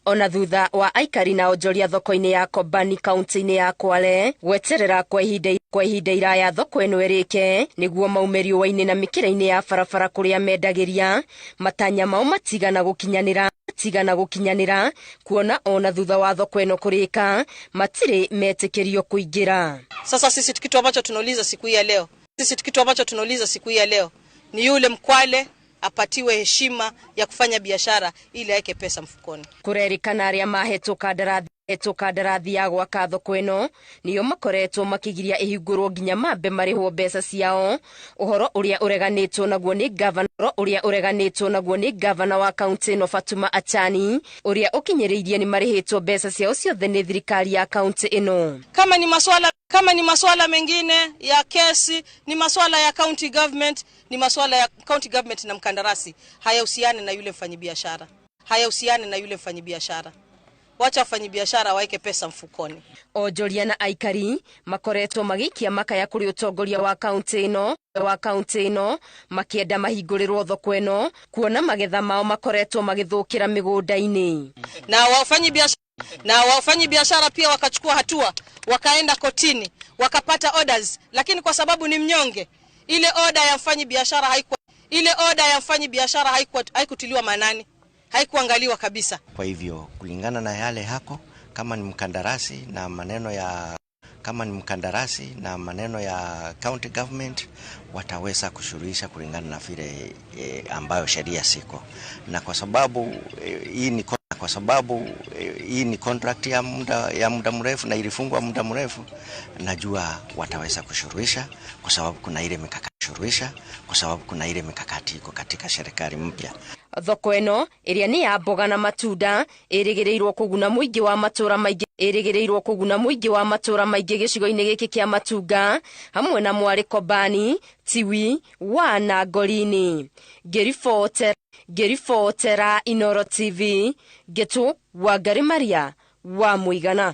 Ona thutha wa aikari na onjoria thoko-inĩ ya Kobani kaunti-inĩ ya Kwale gweterera kwa ihinda iraya thoko ĩno ĩrĩke nĩguo maume riũa-inĩ na mĩkĩra-inĩ ya barabara kũrĩa mendagĩria, matanya mao matigana gũkinyanĩra kuona ona thutha wa thoko ĩno kũrĩka matirĩ metĩkĩrio kũingĩra. Sasa sisi kitu ambacho tunauliza siku hii ya leo, sisi kitu ambacho tunauliza siku hii ya leo ni yule Mkwale apatiwe heshima ya kufanya biashara ili aweke pesa mfukoni. Kũrerĩkana arĩa mahetwo kandarathi ya gwaka thoko ĩno nĩo makoretwo makĩgiria ĩhingũrwo nginya mambe marĩhwo mbeca ciao, ũhoro ũrĩa ũreganĩtwo naguo nĩ gavana ũhoro ũrĩa ũreganĩtwo naguo nĩ gavana wa kaunti ĩno Fatuma Achani, ũrĩa ũkinyĩrĩirie nĩ marĩhĩtwo mbeca ciao ciothe nĩ thirikari ya kaunti ĩno. Kama ni masuala mengine ya kesi, ni masuala ya county government, ni masuala ya county government na mkandarasi, hayahusiani na yule mfanyibiashara, hayahusiani na yule mfanyibiashara. Wacha wafanyibiashara waeke pesa mfukoni. Onjoria na aikari makoretwo magĩikia makaya kũrĩ ũtongoria wa kaunti ĩno makĩenda mahingũrĩrwo thoko ĩno kuona magetha mao makoretwo magĩthũkĩra mĩgũnda-inĩ. Na wafanyi biashara pia wakachukua hatua, wakaenda kotini, wakapata orders, lakini kwa sababu ni mnyonge, ile oda ya mfanyi biashara haikutiliwa maanani, haikuangaliwa kabisa. Kwa hivyo kulingana na yale hako, kama ni mkandarasi na maneno ya county government wataweza kusuluhisha kulingana na vile ambayo sheria siko, na kwa sababu hii ni contract ya muda mrefu na ilifungwa muda mrefu, najua wataweza kusuluhisha kwa sababu kuna ile mikakati suluhisha kwa sababu kuna ile mikakati iko katika serikali mpya. Thoko ĩno ĩrĩa nĩ ya mboga na matunda ĩrĩgĩrĩirwo kũguna mũingĩ wa matũra maingĩ ĩrĩgĩrĩirwo kũguna mũingĩ wa matũra maingĩ gĩcigo-inĩ gĩkĩ kĩa Matunga hamwe na Mwarĩ, Kobani, Tiwi wa na Ngorini. Ngĩribotera Inoro TV, Ngĩtũ Wangari Maria wa Mũigana.